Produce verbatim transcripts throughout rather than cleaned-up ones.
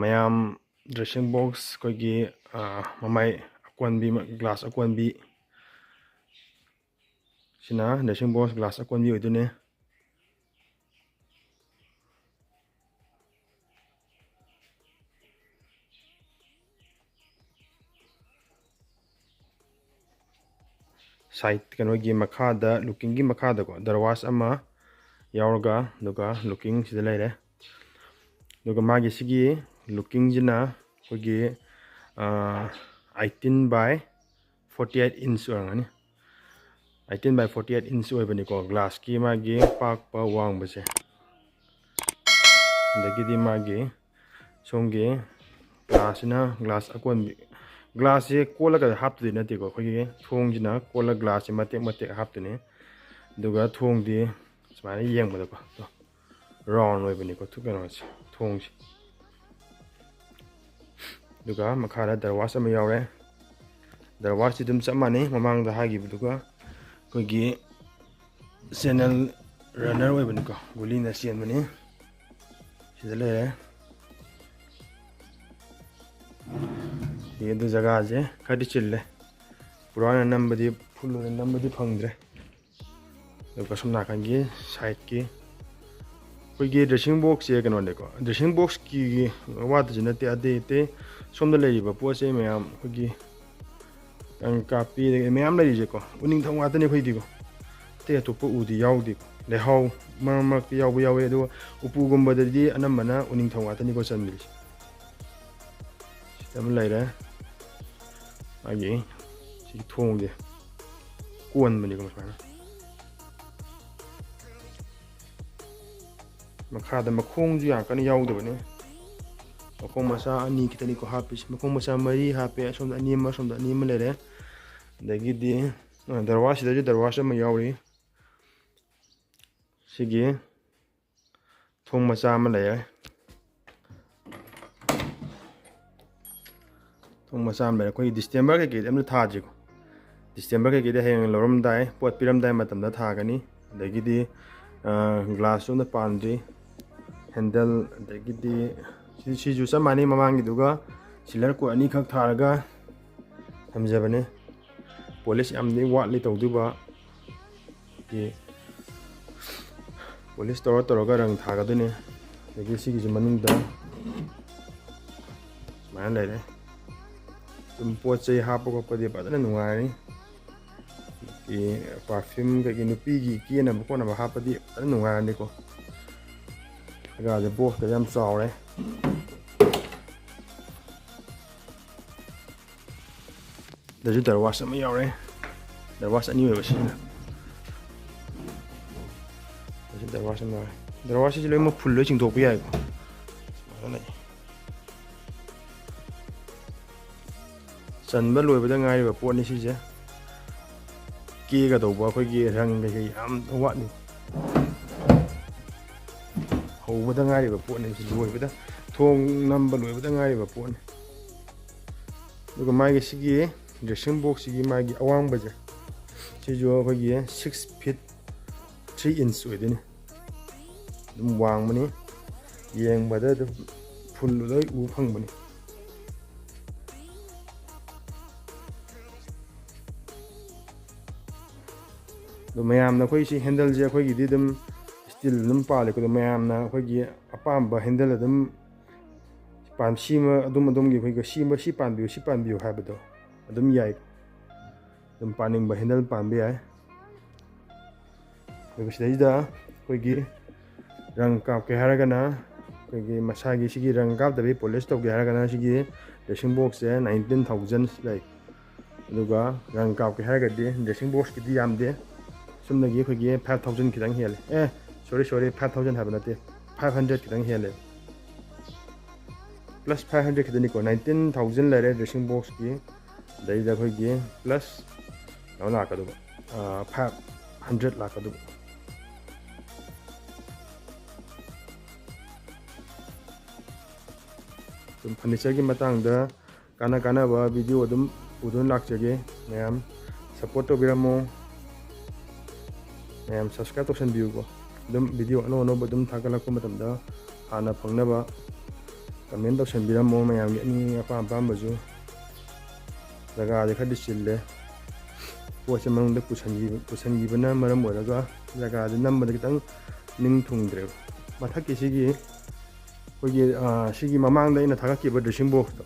ꯃꯌꯥꯝ, dressing box ꯑꯩꯈꯣꯏꯒꯤ, ꯑ, ꯃꯃꯥꯏ ꯑꯀꯣꯟꯕꯤ, glass ꯑꯀꯣꯟꯕꯤ, ꯁꯤꯅ dressing box glass ꯑꯀꯣꯟꯕꯤ ꯑꯣꯏꯗꯣꯏꯅꯦ꯫ Side, ꯀꯩꯅꯣꯒꯤ ꯃꯈꯥꯗ, lookingꯒꯤ ꯃꯈꯥꯗꯀꯣ, ꯗꯔꯋꯥꯖ ꯑꯃ ꯌꯥꯎꯔꯒ, ꯑꯗꯨꯒ looking ꯁꯤꯗ ꯂꯩꯔꯦ꯫ ꯑꯗꯨꯒ ꯃꯥꯒꯤ ꯁꯤꯒꯤ lookingꯁꯤꯅ ꯑꯩꯈꯣꯏꯒꯤ, ꯑ, eighteen by forty eight inch ꯑꯣꯏꯔꯝꯒꯅꯤ꯫ Eighteen by forty eight inch ꯑꯣꯏꯕꯅꯤꯀꯣ, glassꯀꯤ ꯃꯥꯒꯤ ꯄꯥꯛꯄ ꯋꯥꯡꯕꯁꯦ꯫ ꯑꯗꯒꯤꯗꯤ ꯃꯥꯒꯤ ꯁꯣꯝꯒꯤ glassꯁꯤꯅ glass ꯑꯀꯣꯟꯕꯤ, glassꯁꯦ ꯀꯣꯜꯂꯒ ꯍꯥꯞꯇꯣꯏ ꯅꯠꯇꯦꯀꯣ, ꯑꯩꯈꯣꯏꯒꯤ ꯊꯣꯡꯁꯤꯅ ꯀꯣꯜꯂ glassꯁꯦ ꯃꯇꯦꯛ ꯃꯇꯦꯛ ꯍꯥꯞꯇꯣꯏꯅꯤ꯫ ꯑꯗꯨꯒ ꯊꯣꯡꯗꯤ ꯁꯨꯃꯥꯏꯅ ꯌꯦꯡꯕꯗꯀꯣ, round ꯑꯣꯏꯕꯅꯤꯀꯣ, ꯊꯨ-, ꯀꯩꯅꯣꯁꯦ, ꯊꯣꯡꯁꯦ꯫ ꯑꯗꯨꯒ ꯃꯈꯥꯗ ꯗꯔꯋꯥꯖ ꯑꯃ ꯌꯥꯎꯔꯦ꯫ ꯗꯔꯋꯥꯖꯁꯤ ꯑꯗꯨꯝ ꯆꯞ ꯃꯥꯟꯅꯩ ꯃꯃꯥꯡꯗ ꯍꯥꯏꯈꯤꯕꯗꯨꯒ꯫ ꯑꯩꯈꯣꯏꯒꯤ channel runner ꯑꯣꯏꯕꯅꯤꯀꯣ, ꯒꯨꯂꯤꯅ ꯆꯦꯟꯕꯅꯤ꯫ ꯁꯤꯗ ꯂꯩꯔꯦ꯫ ꯁꯤ ꯑꯗꯨ ꯖꯒꯥꯁꯦ ꯈꯔꯗꯤ ꯆꯤꯜꯂꯦ, ꯄꯨꯔꯥ ꯑꯣꯏꯅ ꯅꯝꯕꯗꯤ, full ꯑꯣꯏꯅ ꯅꯝꯕꯗꯤ ꯐꯪꯗ꯭ꯔꯦ꯫ ꯑꯗꯨꯒ ꯁꯣꯝ ꯅꯥꯀꯟꯒꯤ sideꯀꯤ ꯑꯩꯈꯣꯏꯒꯤ dressing boxꯁꯦ ꯀꯩꯅꯣꯅꯦꯀꯣ, dressing boxꯀꯤ ꯋꯥꯇꯁꯨ ꯅꯠꯇꯦ, ꯑꯇꯩ ꯑꯇꯩ ꯁꯣꯝꯗ ꯂꯩꯔꯤꯕ ꯄꯣꯠ ꯆꯩ ꯃꯌꯥꯝ, ꯑꯩꯈꯣꯏꯒꯤ ꯀꯥꯡ ꯀꯥꯞꯄꯤ, ꯑꯗꯒꯤ ꯃꯌꯥꯝ ꯂꯩꯔꯤꯁꯦꯀꯣ, ꯎꯅꯤꯡꯊꯧ ꯉꯥꯛꯇꯅꯤ ꯑꯩꯈꯣꯏꯗꯤꯀꯣ꯫ ꯑꯇꯩ ꯑꯇꯣꯞꯄ ꯎꯗꯤ ꯌꯥꯎꯗꯦꯀꯣ꯫ ꯂꯩꯍꯥꯎ ꯃꯔꯛ ꯃꯔꯛꯇ ꯌꯥꯎꯕ ꯌꯥꯎꯋꯤ, ꯑꯗꯨꯒ ꯎꯄꯨꯒꯨꯝꯕꯗꯗꯤ ꯑꯅꯝꯕꯅ ꯎꯅꯤꯡꯊꯧ ꯉꯥꯛꯇꯅꯤꯀꯣ ꯆꯟꯕꯤꯔꯤꯁꯦ꯫ ꯁꯤꯗ ꯑꯃ ꯂꯩꯔꯦ꯫ ꯃꯥꯒꯤ ꯁꯤꯒꯤ ꯊꯣꯡꯁꯦ ꯀꯣꯟꯕꯅꯤꯀꯣ ꯁꯨꯃꯥꯏꯅ꯫ ꯃꯈꯥꯗ ꯃꯈꯣꯡꯁꯨ ꯌꯥꯝ ꯀꯟꯅ ꯌꯥꯎꯗꯕꯅꯤ꯫ ꯃꯈꯣꯡ ꯃꯆꯥ ꯑꯅꯤ ꯈꯤꯇꯅꯤꯀꯣ ꯍꯥꯞꯄꯤꯁꯦ꯫ ꯃꯈꯣꯡ ꯃꯆꯥ ꯃꯔꯤ ꯍꯥꯞꯄꯦ꯫ ꯑꯁꯣꯝꯗ ꯑꯅꯤ ꯑꯃ, ꯑꯁꯣꯝꯗ ꯑꯅꯤ ꯑꯃ ꯂꯩꯔꯦ꯫ ꯑꯗꯒꯤꯗꯤ, ꯑ, ꯗꯔꯋꯥꯖꯁꯤꯗꯁꯨ ꯗꯔꯋꯥꯖ ꯑꯃ ꯌꯥꯎꯔꯤ꯫ ꯁꯤꯒꯤ ꯊꯣꯡ ꯃꯆꯥ ꯑꯃ ꯂꯩꯔꯦ꯫ ꯊꯣꯡ ꯃꯆꯥ ꯑꯃ ꯂꯩꯔꯦ꯫ ꯑꯩꯈꯣꯏꯒꯤ December ꯀꯩꯀꯩꯗꯤ ꯑꯝꯇ ꯊꯥꯗ꯭ꯔꯤꯀꯣ꯫ December ꯀꯩꯀꯩꯗꯤ ꯍꯌꯦꯡ ꯂꯧꯔꯝꯗꯥꯏ, ꯄꯣꯠ ꯄꯤꯔꯝꯗꯥꯏ ꯃꯇꯝꯗ ꯊꯥꯒꯅꯤ꯫ ꯑꯗꯒꯤꯗꯤ, ꯑ, glassꯁꯨ ꯑꯝꯇ ꯄꯥꯟꯗ꯭ꯔꯤ꯫ Handle, ꯑꯗꯒꯤꯗꯤ ꯁꯤ ꯁꯤꯁꯨ ꯆꯞ ꯃꯥꯟꯅꯩ, ꯃꯃꯥꯡꯒꯤꯗꯨꯒ silver coat ꯑꯅꯤꯈꯛ ꯊꯥꯔꯒ ꯊꯝꯖꯕꯅꯦ꯫ Polish ꯌꯥꯝꯗꯤ ꯋꯥꯠꯂꯤ ꯇꯧꯗꯣꯏꯕ꯫ Polish ꯇꯧꯔ ꯇꯧꯔꯒ ꯔꯪ ꯊꯥꯒꯗꯣꯏꯅꯦ꯫ ꯑꯗꯒꯤ ꯁꯤꯒꯤꯁꯨ ꯃꯅꯨꯡꯗ ꯁꯨꯃꯥꯏꯅ ꯂꯩꯔꯦ꯫ ꯑꯗꯨꯝ ꯄꯣꯠ ꯆꯩ ꯍꯥꯞꯄ ꯈꯣꯠꯄꯗꯤ ꯐꯖꯅ ꯅꯨꯡꯉꯥꯏꯔꯅꯤ꯫ Perfume ꯀꯩꯀꯩ ꯅꯨꯄꯤꯒꯤ ꯀꯦꯅꯕ ꯈꯣꯠꯅꯕ ꯍꯥꯞꯄꯗꯤ ꯐꯖꯅ ꯅꯨꯡꯉꯥꯏꯔꯅꯤꯀꯣ꯫ ꯖꯒꯥꯁꯦ boxꯀ ꯌꯥꯝ ꯆꯥꯎꯔꯦ꯫ ꯁꯤꯗꯁꯨ ꯗꯔꯋꯥꯖ ꯑꯃ ꯌꯥꯎꯔꯦ꯫ ꯗꯔꯋꯥꯖ ꯑꯅꯤ ꯑꯣꯏꯕ ꯁꯤꯁꯤꯅ꯫ ꯁꯤꯗꯁꯨ ꯗꯔꯋꯥꯖ ꯑꯃ ꯌꯥꯎꯔꯦ꯫ ꯗꯔꯋꯥꯖꯁꯤꯁꯨ ꯂꯣꯏꯅꯃꯛ full ꯂꯣꯏ ꯆꯤꯡꯊꯣꯛꯄ ꯌꯥꯏꯀꯣ꯫ ꯁꯨꯃꯥꯏꯅ ꯂꯩ꯫ ꯆꯟꯕ ꯂꯣꯏꯕꯗ ꯉꯥꯏꯔꯤꯕ ꯄꯣꯠꯅꯤ ꯁꯤꯁꯦ꯫ ꯀꯦꯒꯗꯧꯕ ꯑꯩꯈꯣꯏꯒꯤ ꯔꯪ ꯀꯩꯀꯩ ꯌꯥꯝ ꯋꯥꯠꯂꯤ꯫ ꯍꯧꯕꯗ ꯉꯥꯏꯔꯤꯕ ꯄꯣꯠꯅꯤ ꯁꯤ, ꯂꯣꯏꯕꯗ, ꯊꯣꯡ ꯅꯝꯕ ꯂꯣꯏꯕꯗ ꯉꯥꯏꯔꯤꯕ ꯄꯣꯠꯅꯤ꯫ ꯑꯗꯨꯒ ꯃꯥꯒꯤ ꯁꯤꯒꯤ dressing boxꯁꯤꯒꯤ ꯃꯥꯒꯤ ꯑꯋꯥꯡꯕꯁꯦ, ꯁꯤꯁꯨ ꯑꯩꯈꯣꯏꯒꯤ six feet three inch ꯑꯣꯏꯗꯣꯏꯅꯤ꯫ ꯑꯗꯨꯝ ꯋꯥꯡꯕꯅꯤ, ꯌꯦꯡꯕꯗ ꯑꯗꯨꯝ full ꯂꯣꯏ ꯎ ꯐꯪꯕꯅꯤ꯫ ꯑꯗꯣ ꯃꯌꯥꯝꯅ ꯑꯩꯈꯣꯏ ꯁꯤ handleꯁꯦ ꯑꯩꯈꯣꯏꯒꯤꯗꯤ ꯑꯗꯨꯝ steel ꯑꯗꯨꯝ ꯄꯥꯜꯂꯦꯀꯣ꯫ ꯑꯗꯣ ꯃꯌꯥꯝꯅ ꯑꯩꯈꯣꯏꯒꯤ ꯑꯄꯥꯝꯕ handle ꯑꯗꯨꯝ ꯄꯥꯝ-, ꯁꯤꯃ ꯑꯗꯨꯝ ꯑꯗꯣꯝꯒꯤ ꯑꯩꯈꯣꯏꯒꯤ ꯁꯤꯃ ꯁꯤ ꯄꯥꯟꯕꯤꯌꯨ, ꯁꯤ ꯄꯥꯟꯕꯤꯌꯨ ꯍꯥꯏꯕꯗꯣ ꯑꯗꯨꯝ ꯌꯥꯏ꯫ ꯑꯗꯨꯝ ꯄꯥꯅꯤꯡꯕ handle ꯄꯥꯟꯕ ꯌꯥꯏ꯫ ꯑꯗꯨꯒ ꯁꯤꯗꯩꯁꯤꯗ ꯑꯩꯈꯣꯏꯒꯤ ꯔꯪ ꯀꯥꯞꯀꯦ ꯍꯥꯏꯔꯒꯅ, ꯑꯩꯈꯣꯏꯒꯤ ꯃꯁꯥꯒꯤ ꯁꯤꯒꯤ ꯔꯪ ꯀꯥꯞꯇꯕꯤ polish ꯇꯧꯒꯦ ꯍꯥꯏꯔꯒꯅ ꯁꯤꯒꯤ dressing boxꯁꯦ nineteen thousand ꯂꯩ꯫ ꯑꯗꯨꯒ ꯔꯪ ꯀꯥꯞꯀꯦ ꯍꯥꯏꯔꯒꯗꯤ dressing boxꯀꯤꯗꯤ ꯌꯥꯝꯗꯦ, ꯁꯨꯝꯅꯒꯤ ꯑꯩꯈꯣꯏꯒꯤ five thousand ꯈꯤꯇꯪ ꯍꯦꯜꯂꯦ꯫ ꯑꯦ, sorry, sorry, five thousand ꯍꯥꯏꯕ ꯅꯠꯇꯦ, five hundred ꯈꯤꯇꯪ ꯍꯦꯜꯂꯦ꯫ Plus five hundred ꯈꯤꯇꯅꯤꯀꯣ, nineteen thousand ꯂꯩꯔꯦ dressing boxꯀꯤ꯫ ꯑꯗꯩꯗ ꯑꯩꯈꯣꯏꯒꯤ plus ꯀꯩꯅꯣ ꯂꯥꯛꯀꯗꯧꯕ, five hundred ꯂꯥꯛꯀꯗꯧꯕ꯫ ꯑꯗꯨꯝ furnitureꯒꯤ ꯃꯇꯥꯡꯗ ꯀꯥꯟꯅ ꯀꯥꯟꯅꯕ video ꯑꯗꯨꯝ ꯄꯨꯗꯨꯅ ꯂꯥꯛꯆꯒꯦ꯫ ꯃꯌꯥꯝ support ꯇꯧꯕꯤꯔꯝꯃꯣ, ꯃꯌꯥꯝ subscribe ꯇꯧꯁꯟꯕꯤꯌꯨꯀꯣ꯫ ꯑꯗꯨꯝ video ꯑꯅꯧ ꯑꯅꯧꯕ ꯑꯗꯨꯝ ꯊꯥꯒꯠꯂꯛꯄ ꯃꯇꯝꯗ ꯍꯥꯟꯅ ꯐꯪꯅꯕ꯫ ꯀꯃꯦꯟ ꯇꯧꯁꯟꯕꯤꯔꯝꯃꯣ ꯃꯌꯥꯝꯒꯤ ꯑꯅꯤꯡ ꯑꯅꯤꯡ ꯑꯄꯥꯝ ꯑꯄꯥꯝꯕꯁꯨ꯫ ꯖꯒꯥꯁꯦ ꯈꯔꯗꯤ ꯆꯤꯜꯂꯦ꯫ ꯄꯣꯠꯁꯦ ꯃꯅꯨꯡꯗ ꯄꯨꯁꯟꯈꯤꯕ-, ꯄꯨꯁꯟꯈꯤꯕꯅ ꯃꯔꯝ ꯑꯣꯏꯔꯒ ꯖꯒꯥꯁꯦ ꯅꯝꯕꯗ ꯈꯤꯇꯪ ꯅꯤꯡ ꯊꯨꯡꯗ꯭ꯔꯦꯕ꯫ ꯃꯊꯛꯀꯤ ꯁꯤꯒꯤ ꯑꯩꯈꯣꯏꯒꯤ, ꯑ, ꯁꯤꯒꯤ ꯃꯃꯥꯡꯗ ꯑꯩꯅ ꯊꯥꯒꯠꯈꯤꯕ dressing boxꯇꯣ,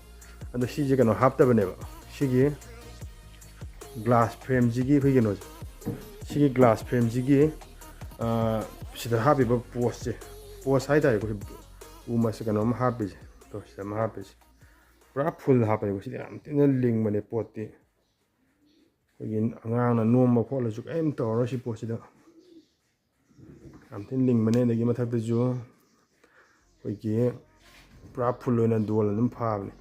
ꯑꯗꯣ ꯁꯤꯁꯦ ꯀꯩꯅꯣ ꯍꯥꯞꯇꯕꯅꯦꯕ꯫ ꯁꯤꯒꯤ glass frameꯁꯤꯒꯤ ꯑꯩꯈꯣꯏ ꯀꯩꯅꯣꯁꯦ, ꯁꯤꯒꯤ glass frameꯁꯤꯒꯤ, ꯑ, ꯁꯤꯗ ꯍꯥꯞꯄꯤꯕ post ꯍꯥꯏꯇꯥꯔꯦꯀꯣ, ꯎ ꯃꯁ-, ꯀꯩꯅꯣ ꯑꯃ ꯍꯥꯞꯄꯤꯁꯦ, ꯇꯣ ꯁꯤꯗ ꯑꯃ ꯍꯥꯞꯄꯤꯁꯦ꯫ ꯄꯨꯔꯥ full ꯍꯥꯞꯄꯅꯦꯀꯣ꯫ ꯁꯤꯗꯤ ꯌꯥꯝ ꯊꯤꯅ ꯂꯤꯡꯕꯅꯦ ꯄꯣꯠꯇꯤ꯫ ꯑꯩꯈꯣꯏꯒꯤ ꯑꯉꯥꯡꯅ ꯅꯣꯝꯕ ꯈꯣꯠꯂꯁꯨ ꯀꯔꯤꯝ ꯇꯧꯔꯔꯣꯏ ꯁꯤ ꯄꯣꯠꯁꯤꯗ꯫ ꯌꯥꯝ ꯊꯤꯅ ꯂꯤꯡꯕꯅꯦ꯫ ꯑꯗꯒꯤ ꯃꯊꯛꯇꯁꯨ ꯑꯩꯈꯣꯏꯒꯤ ꯄꯨꯔꯥ full ꯑꯣꯏꯅ ꯗꯣꯜ ꯑꯗꯨꯝ ꯐꯥꯕꯅꯦ꯫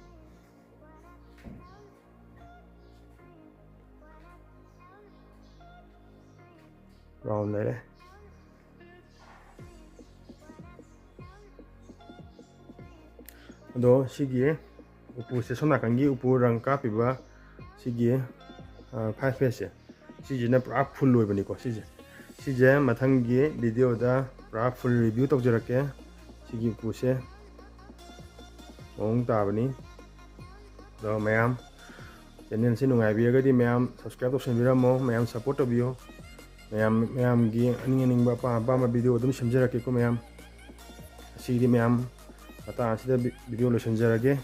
Round ꯂꯩꯔꯦ꯫ ꯑꯗꯣ ꯁꯤꯒꯤ ꯎꯄꯨꯁꯦ, ꯁꯣꯝ ꯅꯥꯀꯟꯒꯤ ꯎꯄꯨ ꯔꯪ ꯀꯥꯞꯄꯤꯕ ꯁꯤꯒꯤ, ꯑ, five feetꯁꯦ, ꯁꯤꯁꯤꯅ ꯄꯨꯔꯥ full ꯑꯣꯏꯕꯅꯤꯀꯣ꯫ ꯁꯤꯁꯦ, ꯁꯤꯁꯦ ꯃꯊꯪꯒꯤ videoꯗ ꯄꯨꯔꯥ full review ꯇꯧꯖꯔꯛꯀꯦ꯫ ꯁꯤꯒꯤ ꯎꯄꯨꯁꯦ ꯃꯑꯣꯡ ꯇꯥꯕꯅꯤ꯫ ꯑꯗꯣ ꯃꯌꯥꯝ channelꯁꯤ ꯅꯨꯡꯉꯥꯏꯕꯤꯔꯒꯗꯤ ꯃꯌꯥꯝ subscribe ꯇꯧꯁꯟꯕꯤꯔꯝꯃꯣ, ꯃꯌꯥꯝ support ꯇꯧꯕꯤꯌꯨ꯫ ꯃꯌꯥꯝ, ꯃꯌꯥꯝꯒꯤ ꯑꯅꯤꯡ ꯑꯅꯤꯡꯕ ꯑꯄꯥꯝ ꯑꯄꯥꯝꯕ video ꯑꯗꯨꯝ ꯁꯦꯝꯖꯔꯛꯀꯦꯀꯣ ꯃꯌꯥꯝ꯫ ꯑꯁꯤꯒꯤꯗꯤ ꯃꯌꯥꯝ ꯃꯇꯥꯡ ꯑꯁꯤꯗ vi-, video ꯂꯣꯏꯁꯤꯟꯖꯔꯒꯦ꯫